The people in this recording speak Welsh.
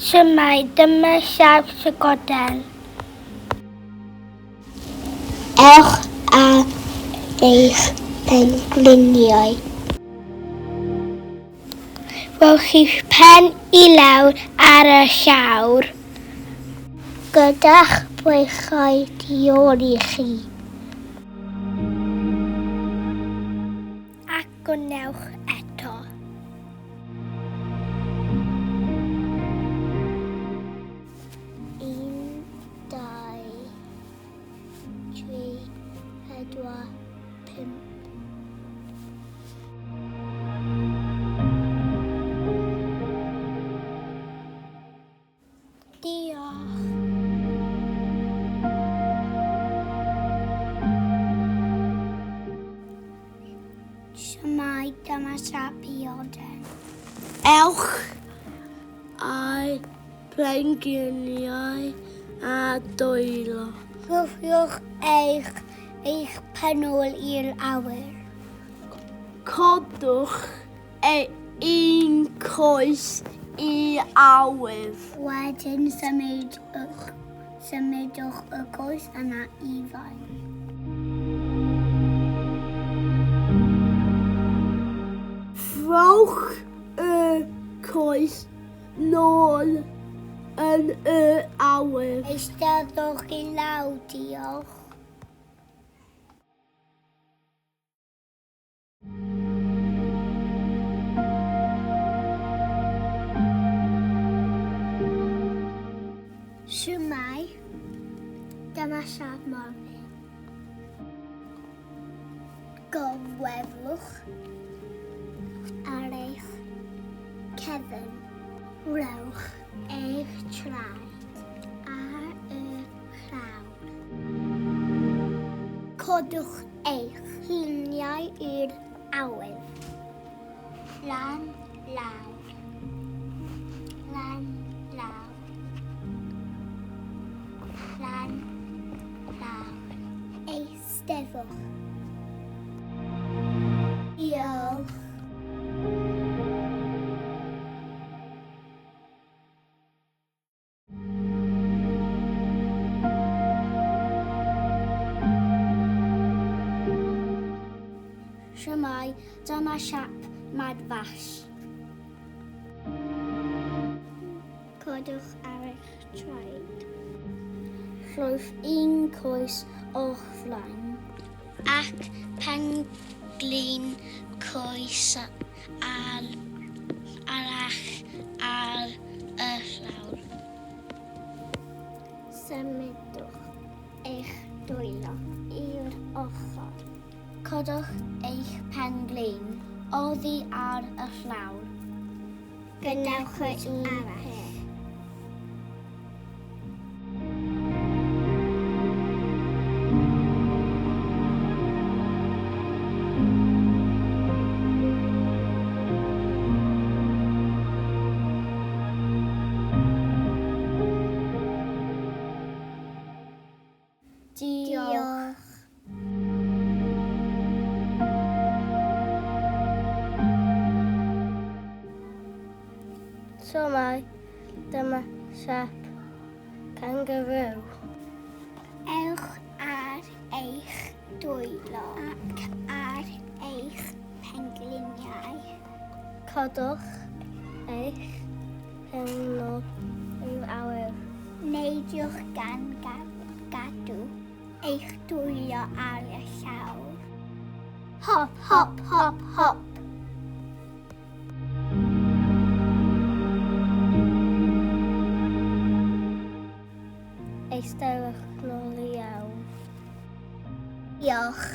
Shwmae, dyma siâp llygoden. Ewch ar eich pengliniau. Rhowch eich pen i lawr ar y llawr. Gyda'ch breichiau tu ôl i chi. Ac gwnewch eto. Un, dau, tri, pedwar, pump. Diolch. Shwmae, dyma siap pioden. Ewch â'i penginiau a dwylo. Gwthiwch eich eich pen ôl i'r awyr. Codwch e un coes i awyr. Wedyn symudwch, symudwch y goes yna i faen. Rhowch y coes nôl yn y awyr. Eisteddwch i lawr, diolch. Shwmae, dyma siap morfil. Gorweddwch ar eich cefn. Rhowch eich traed ar y llawr. Codwch eich lluniau i'r awyr. Lan, lawr. Lan, lawr. Lan, lawr. Eisteddwch. Diolch. Shwmae, dyma siap madfall. Codwch ar eich traed. Rhowch un coes o'ch flaen. Ac pen-glin coes ar arall ar y llawr. Symudwch eich dwylo i'r ochr. Codwch eich pen-glin oddi ar y llawr. Gwnewch yr un peth. Diolch. Shwmae, dyma siap kangaroo. Ewch ar eich dwylo ac ar eich pengliniau. Codwch eich pen i'r awyr. Neidiwch gan gadw eich dwylo ar y llawr. Hop, hop, hop, hop. Eisteddwch nôl i iawn. Diolch.